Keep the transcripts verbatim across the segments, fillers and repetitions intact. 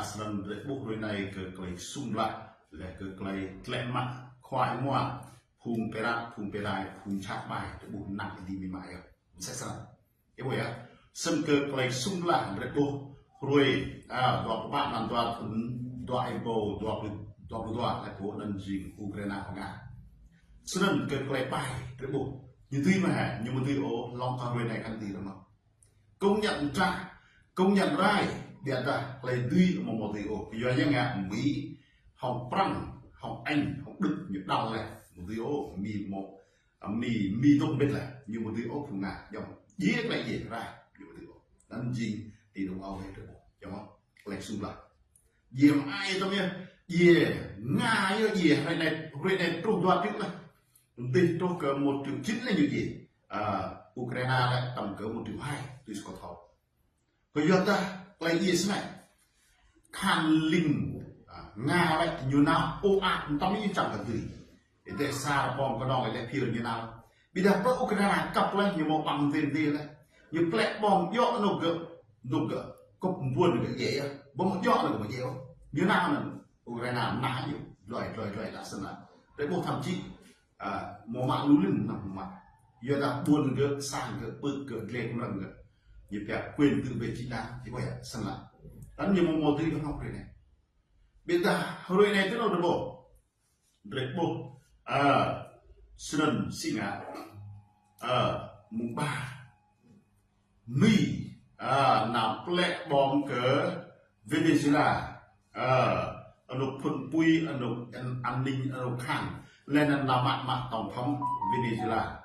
Snăn drei ƀuh hrơi anei kơ klei sŭng blah, leh kơ klei tlĕ mă, khua mua, phung pơră, phung pơrai, phung čăk ƀai, drei ƀuh năng đi mĭ mă yơh. Msĕ snăn. Ih ƀuh yơh. Snăn kơ klei sŭng blah drei ƀuh hrơi, a, dua pluh pă mlan dua thŭn dua êbâo dua pluh, dua pluh dua, leh pô anăn jing Ukraina hŏng Nga. Snăn kơ klei ƀai drei ƀuh. Ñu dưi mơ̆ hă, ñu amâo dưi ôh, hlŏng kơ hrơi anei kăn dưi lăm mơh. Công nhận mtrah, công nhận rai, ƀiădah klei dưi amâo mâo dưi ôh. Kyua yang ngă Mi, hŏng Prăng, hŏng Anh, hŏng Đức, ñu đăl leh, amâo dưi ôh, Mi mâo, a, Mi, Mi dôk mbĭt leh, ñu amâo dưi ôh phung Nga, jăm. Djiê klei djiê, rai, ñu amâo dưi ôh. Anăn jing ti dôk ao hĕ drei ƀuh, jăm, klei sŭng blah. Djiê mă ai tăm yơh, djiê Nga yơh, djiê hrơi anei, hrơi anei truh dua triệu leh. Dih truh kơ một triệu chín leh ñu djiê. A, Ukraina lĕ tăm kơ một triệu hai, tui si kâo thâo. Kyuadah klei djiê snei. Khan ling, a, Nga lĕ ñu nao ôh ăt tăm ñu čang kơ dưi. Ih deh sa rơbong kơnong ih deh phiơr ñu nao. Ƀiădah pơ Ukraina kăp leh ñu mâo ƀăng dên dê leh. Ñu plĕ bom djŏ anôk gơ̆, anôk gơ̆. Kŭp mbuôn gơ̆ djiê yơh. Bom djŏ anôk gơ̆ djiê yơh. Ñu nao anăn Ukraina mnah ñu. Dloi, dloi, dloi lă snăn. Drei ƀuh thậm chí a, mâo mă lu lĭn mnă mă. Yuadah ƀuôn gơ̆, sang gơ̆, pưk gơ̆, dlek mrơ̆ng gơ̆. Ñu pia quyền tự vệ chính đáng, ih ƀuh yơh, snăn lă. Anăn ñu mâo mâo dưi hŏng hrơi anei. Ƀiădah hrơi anei tơ anôk drei ƀuh. Drei ƀuh, a, snăn si ngă, a, mơ̆ng ƀă Mi, a, nao plĕ bom kơ Venezuela, a, anôk phŭn pui, anôk an, an ninh, anôk khăn, leh anăn nao mă, mă tổng thống Venezuela,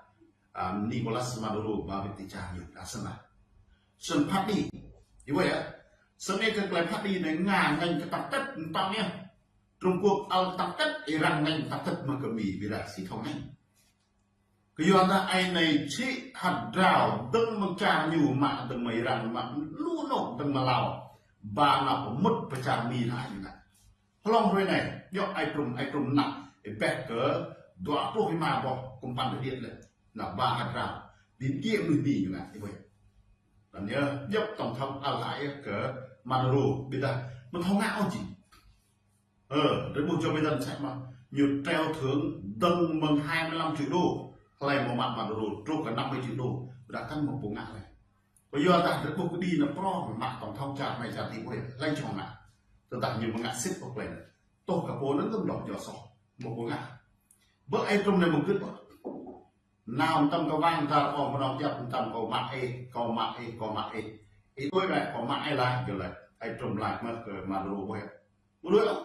a, Nicolas Maduro, ba wĭt ti čar ñu, a, snăn lă. Snăn phat đĭ, ih ƀuh yơh. Snăn kơ klei phat đĭ anei Nga ngêñ kơ tăk tĕt, mtam yơh. Trung Quốc ăl tăk tĕt, Iran ngêñ tăk tĕt mă kơ Mi, ƀiădah si thâo ngêñ. Kyuadah ai anei čhĭ hăt drao, dơ̆ng mơ̆ng čar ñu mă, dơ̆ng mơ̆ng Iran mă, lu anôk dơ̆ng mơ̆ng Lao. Ba nao pơmŭt pơ čar Mi hă ñu ngă. Hlŏng hrơi anei, djŏ ai trŭm, ai trŭm năp, ih ƀuh kơ dua pluh êma boh kŭmpăn điện leh. Nao ba hăt drao, bi mdjiê mnuih Mi ñu ngă, ih ƀuh. Anăn yơh, djŏp tổng thống ăl hă yơh kơ Maduro, ƀiădah amâo thâo ngă ôh jing. Ơ, drei ƀuh Joe Biden sĕ mơh, ñu treo thưởng dơ̆ng mơ̆ng hai mươi lăm triệu đô, hlei mâo mă Maduro truh kơ năm mươi triệu đô, ƀiădah kăn mâo pô ngă leh. Kyuadah drei ƀuh kơđi anăn prŏng mă tổng thống čar anei čar ti ƀuh yơh, hlei čŏng ngă. Tơdah ñu mâo ngă sĭt ƀuh klei anăn. Tŏ kơ pô anăn tơm dŏ jŏ soh, mâo pô ngă. Bơ ai trŭm anei mơ̆ng gưt ƀuh. Nao mtam kơ wang dar ôh, mơnong djăp mtam kâo mă ih, kâo mă ih, kâo mă ih. Ih tui mă, kâo mă ih lah, gơ̆ lah. Ai trŭm lač mơh kơ Maduro ƀuh yơh. Ƀuh đuĕ ôh.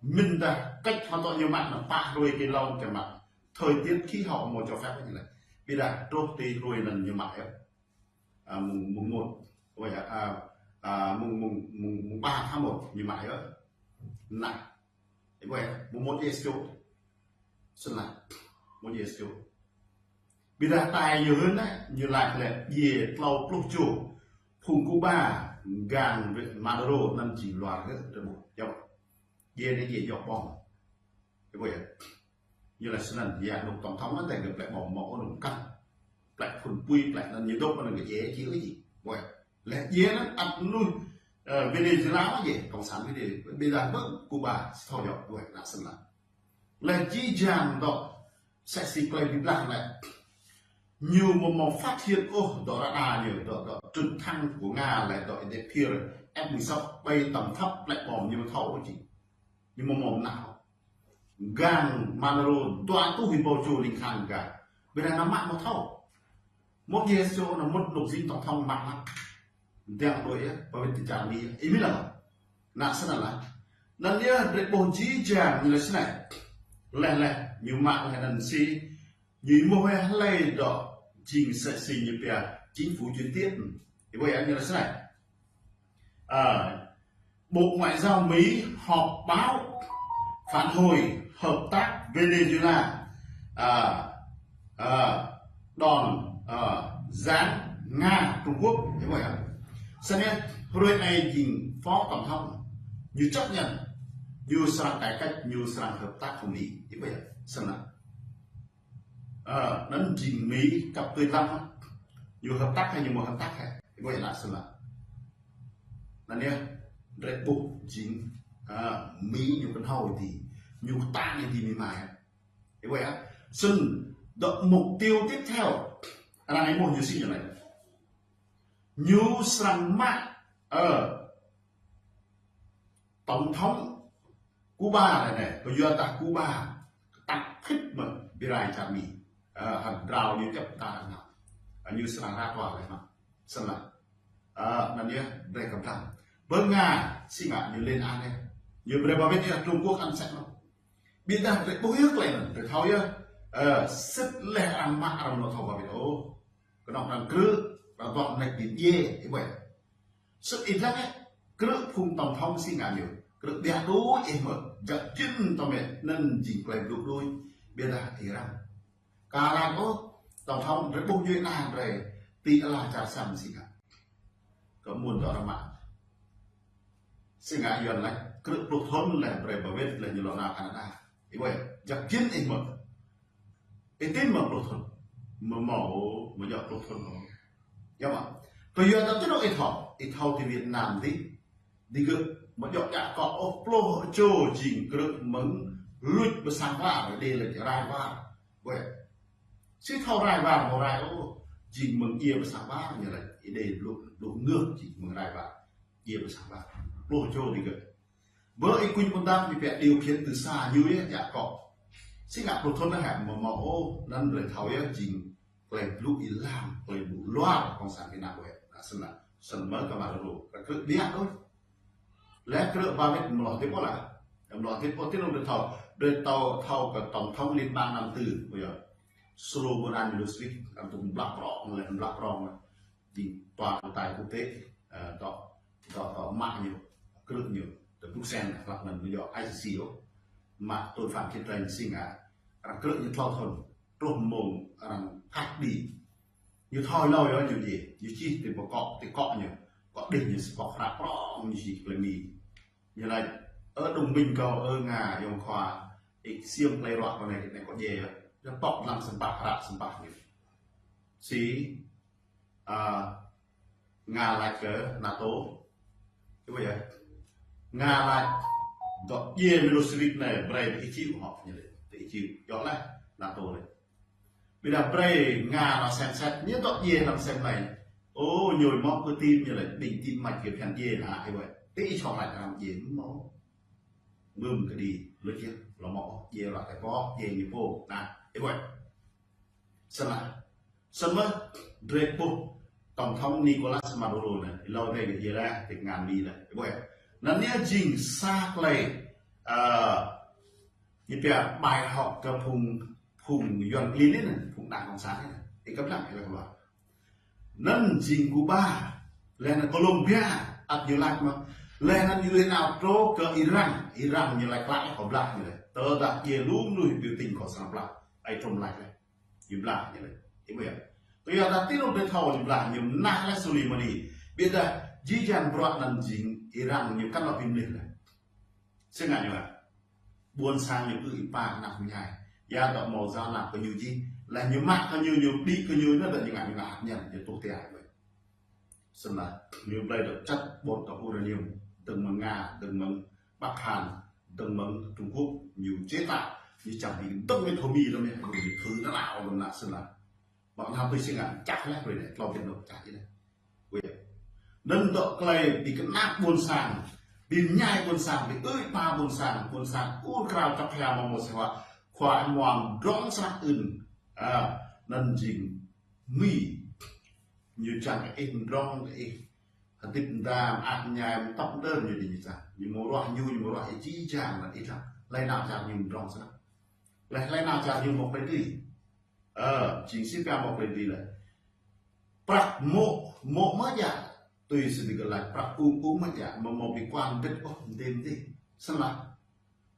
Mĭn dah kĕč hŏ tŏ ñu mă anăn pă hrơi kơ lŏng kơ mă. Thời tiết khí hậu mâo cho phép ñu leh. Ƀiădah truh ti hrơi anăn ñu mă yơh. A, mơ̆ng, mơ̆ng một. Ôi, a, a, mơ̆ng, mơ̆ng, mơ̆ng, mơ̆ng ba tháng một ñu mă yơh. Nah. Ih ƀuh yơh, mơ̆ng một djiê sa čô. Snăn lă. Một djiê sa čô. Ƀiădah tai ñu hưn anei, ñu lač leh djiê tlâo pluh čô. Phung Cuba, gang Maduro anăn jing luar gơ̆, drei ƀuh. Djŏ. Djiê anei djiê djŏ bom. Ih ƀuh yơh. Ñu lač snăn, ya, anôk tổng thống anăn, tơdah gơ̆ plĕ bom mâo anôk kăn. Plĕ phŭn pui, plĕ anăn ñu dôk anăn gơ̆ djiê, či ơi jing. Ƀuh yơh. Leh djiê anăn ăt mnuih, ơ, Venezuela mơh djiê, cộng sản Venezuela. Ƀiădah ƀơ Cuba, si thâo djŏ, ƀuh yơh, nă snăn lă. Leh jih jang dŏ, sĕ si klei bi blah leh. Ñu amâo mâo phát hiện ôh dŏ radar ñu, dŏ, dŏ trực thăng của Nga leh dŏ ih deh phiơr F mười sáu, ƀơi tầm thấp plĕ bom ñu amâo thâo ôh jing. Ñu amâo mâo mnă ôh. Gang Maduro dua êtuh êbâo čô ling khang gang. Ƀiădah nao mă amâo thâo. Một djiê sa čô nao mŭt anôk jing tổng thống mă mă. Dăng đuĕ yơh, ba wĭt ti čar Mi yơh. Ih mĭn lăm. Nă snăn lă. Anăn yơh drei ƀuh jih jang ñu lač snei. Leh leh, ñu mă leh anăn si. Ñu êmuh yơh hlei dŏ jing sĕ si ñu pia chính phủ chuyển tiếp. Ih ƀuh yơh ñu lač snei. À, Bộ Ngoại giao Mỹ họp báo phản hồi hợp tác Venezuela, à, à, đòn, à, giáng Nga, Trung Quốc, ih ƀuh yơh. Snăn yơh, hrơi anei jing Phó Tổng thống, ñu chấp nhận, ñu srăng cải cách, ñu srăng hợp tác hŏng Mỹ, ih ƀuh yơh, snăn. Ơ, anăn jing Mi kăp tui lăm, ñu hợp tác hă, ñu amâo hợp tác hă, ih ƀuh yơh, snăn. Anŭn yơh, drơi ƀuh jing, a, Mi ñu kơnhâo ih ti, ñu kơtang ih ti Mi mai. Ih ƀuh yơh. Snăn, dŏ mục tiêu tiếp theo, arăng ih mơ̆ ñu sĭ ñu anai. Ñu srăng mă, ơ, tổng thống Cuba anai anai, kyua dah Cuba kơtang phĭt mơ̆ bi rai čar Mi. Ơ, hăng drao ñu čăp ta anai. Ơ, ñu srăng ra tòa leh mă. Snăn lah. Ơ, anŭn yơh, drơi kơplah. Bơ Nga, si ngă ñu lên án yơh. Ñu brơi ba wĭt yơh Trung Quốc ăn sek mơ̆. Ƀiădah drơi ƀuh yơh klei anŭn, drơi thâo yơh. Ơ, sĭt leh arăng mă arăng lŏ thâo ba wĭt ôh. Kơnơ̆ng arăng krư̆, arăng dŏ mơneč ƀing djai, ih ƀuh. Sĭt ih lăng yơh, krư̆ phung tổng thống si ngă ñu. Krư̆ ƀiă đôč ih mơ̆, jăk jĭn tơm yơh, anŭn jing klei blŭ đôč, ƀiădah ih răng. Kar lač ôh, tổng thống drơi ƀuh ñu anai drơi, ti ala čar săm si ngă. Kơ mơ̆n dŏ arăng mă. Si ngă Yuăn lač, krư̆ pluh thŭn leh brơi ba wĭt leh ñu lŏ nao Canada. Ih ƀuh, jăk jĭn ih mơ̆. Ih tin mơ̆ pluh thŭn. Mơ̆ mâo, mơ̆ djŏ pluh thŭn mơ̆. Yơh mơ̆. Kyua dah ti anŭn ih thâo, ih thâo ti Việt Nam dih. Digơ̆ mơ̆ djŏ djă akŏ ôh, pluh čô jing krư̆ mơ̆ng luč pơ sang war, đe lač rai war. Weh. Si thâo rai war, mâo rai ôh. Jing mơ̆ng djiê pơ sang war, ñu lač, ih đe blŭ, blŭ ngơ̆ jing mơ̆ng rai war. Djiê pơ sang war. Pluh čô digơ̆. Bơ ih kuñ ƀuôn dap ñu pĕ điều khiển từ xa ñu yơh djă akŏ. Si ngă pluh thŭn anai hă mơ̆ mâo ôh, anŭn brơi thâo yơh jing klei blŭ êlam, klei blŭ luar cộng sản Việt Nam weh. Anŭn snăn, snăn mơ̆ kơ Maduro. Kơ krư̆ ƀiă đôč. Leh krư̆ ba wĭt mlâo hơdip ôh lah. Mlâo hơdip ôh ti anŭn drơi thâo, drơi thâo, thâo kơ tổng thống Liên bang năm tư, ƀuh yơh. Slobodan Milosevic, anŭn tŭ blah prŏng, leh blah prŏng. Jing tòa trọng tài quốc tế, ơ, dŏ, dŏ, dŏ mă ñu, krư̆ ñu, tơ Bruxelles, hlăk anŭn ñu djŏ I C C ôh. Mă tội phạm chiến tranh si ngă, arăng krư̆ ñu tlâo thŭn, truh mông arăng thah đĭ. Ñu thâo hlâo yơh ñu djiê, ñu čih ti pơ akŏ, ti akŏ ñu, akŏ đih ñu sa boh hră prŏng ñu čih klei Mi. Ñu lač, ơ đồng minh cậu, ơ Nga, yŏng khua, ih ksiêm klei ruă kơ anai, anai kơ djiê yơh. Ñu tŏk lăng sa boh hră, sa boh ñu. Si, a, Nga lač kơ NATO. Ih ƀuh yơh. Nga lač dŏ djiê Milosevic anai, brơi ih čih hŏ ñu lač. Ih čih, djŏ leh NATO anai. Ƀiădah brơi Nga anŭn xem xét, ñu dŏ djiê anŭn xem anai. Ô, ñu mơ̆ kơ tin ñu lač, ƀing tin mač kơ phiăn djiê anŭn, ih ƀuh. Ti ih čŏng lač anăm djiê mơ̆. Mơ̆m kơ đĭ, lĕ yơh, lŏ mơ̆, djiê lŏ tơpă, djiê ñu pô, anŭn, ih ƀuh. Snăn lah. Snăn mơ̆, drơi ƀuh, tổng thống Nicolas Maduro anai, hlâo anai gơ̆ djiê lah, ti kơnang Mi lah, ih ƀuh. Anŭn yơh jing sa klei, ơ, ñu pĕ bài học kơ phung, phung Yuăn klin anai, phung đảng cộng sản anai. Ih kăp lăng, ih lăng kơ ƀuh. Anŭn jing Cuba, leh anŭn Colombia, ăt ñu lač mơ̆. Leh anŭn ñu lĕ nao truh kơ Iran, Iran ñu lač klă kơ blah ñu lač. Tơdah djiê lu mơnuih biểu tình kơ srăng blah, ai Trump lač leh. Ñu blah ñu lač. Ih ƀuh yơh. Kyua dah ti anŭn drơi thâo ñu blah, ñu mơnah leh Soleimani. Ƀiădah jih jang bruă anŭn jing Iran ñu kăn lŏ bi mlih leh. Si ngă ñu ah. Ƀuôn sang ñu ư ih pa ană mơñai. Ya dŏ mâo giao nạp kơ ñu jih. Leh ñu mă kơ ñu, ñu đĭ kơ ñu, anŭn dŏ ñu ngă, ñu ngă hạt nhân, ñu tuh tiai ƀuh. Snăn lah, ñu blơi dŏ čăt ƀôn dŏ uranium, dơ̆ng mơ̆ng Nga, dơ̆ng mơ̆ng Bắc Hàn, dơ̆ng mơ̆ng Trung Quốc, ñu chế tạo, ñu čăm ƀing dơ̆ng mơ̆ng thâo Mi lăm yơh, ñu thử anŭn lah, ôh, anŭn lah snăn lah. Ƀăng hăng tui si ngă, čah leh, brơi anai, tlâo ƀiă anŭn čah ih leh. Ƀuh yơh. Anŭn dŏ klei bi kơnăp ƀuôn sang, bi mơñai ƀuôn sang, bi ư̆ ih pa ƀuôn sang, ƀuôn sang ur krao čŏk hia mơ̆ng mơ̆ sĕ wa, khua mơ̆ng drŏng srăng ưn. A, anŭn jing Mi. Ñu čang kơ ih mdrŏng kơ ih. Hơdip mơda, mơak mơñai, mơtăp mơdơr ñu đĭ ñu čang. Ñu mơ̆ ruah ñu, ñu mơ̆ ruah ih jih jang anŭn ih čang. Leh nao čar ñu mdrŏng srăng. Leh, leh nao čar ñu mơ̆ klei dưi. Ơ, jing si pia mơ̆ klei dưi leh. Prăk mô̆, mô̆ mơ̆ djă. Tui si digơ̆ lač prăk ung, ung mơ̆ djă. Mơ̆ mơ̆ bi kuan bĭt ôh, mdê mdê. Snăn lah.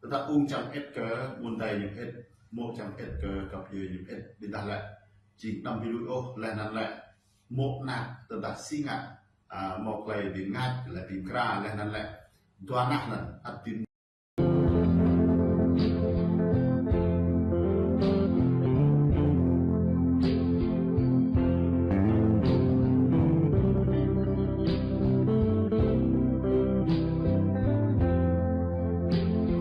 Tơdah ung čang ĕt kơ ƀuôn dai ñu ĕt, mô̆ čang ĕt kơ găp djuê ñu ĕt. Ƀiădah lĕ, jing đăm bi lui ôh, leh anŭn lĕ. Mô̆ ană, tơdah si ngă, a, mâo klei bi mngač, lĕ bi mkra, leh anŭn lĕ. Dua ană anŭn, ăt bi